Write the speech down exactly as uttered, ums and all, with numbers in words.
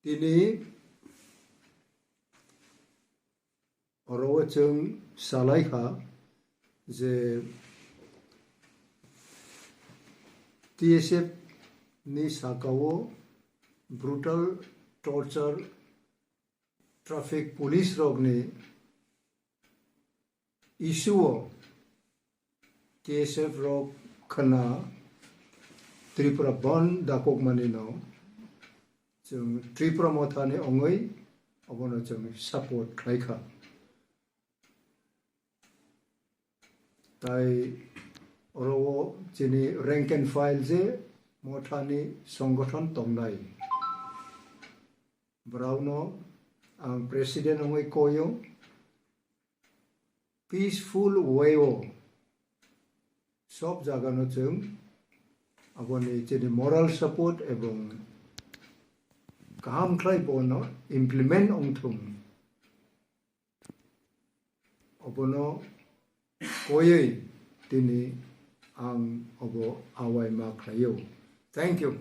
Tini oro o chwng salai kha je T S F ni saka o brutal torture, traffic police rok ni issue o T S F rok khwna Tripura bandh dakokmani no chwng Tripura Motha ni ongwi obono chwng support khlai kha. Tai oro o chini rank and file je Motha ni songgothon tongnai, borokno ang president ongwi koio. Peaceful way o sob jaga no chwng aboni chini moral support ebong kaham khlai bono implement ongthung, obono koyoi tini ang obo awai ma khlaio. Thank you.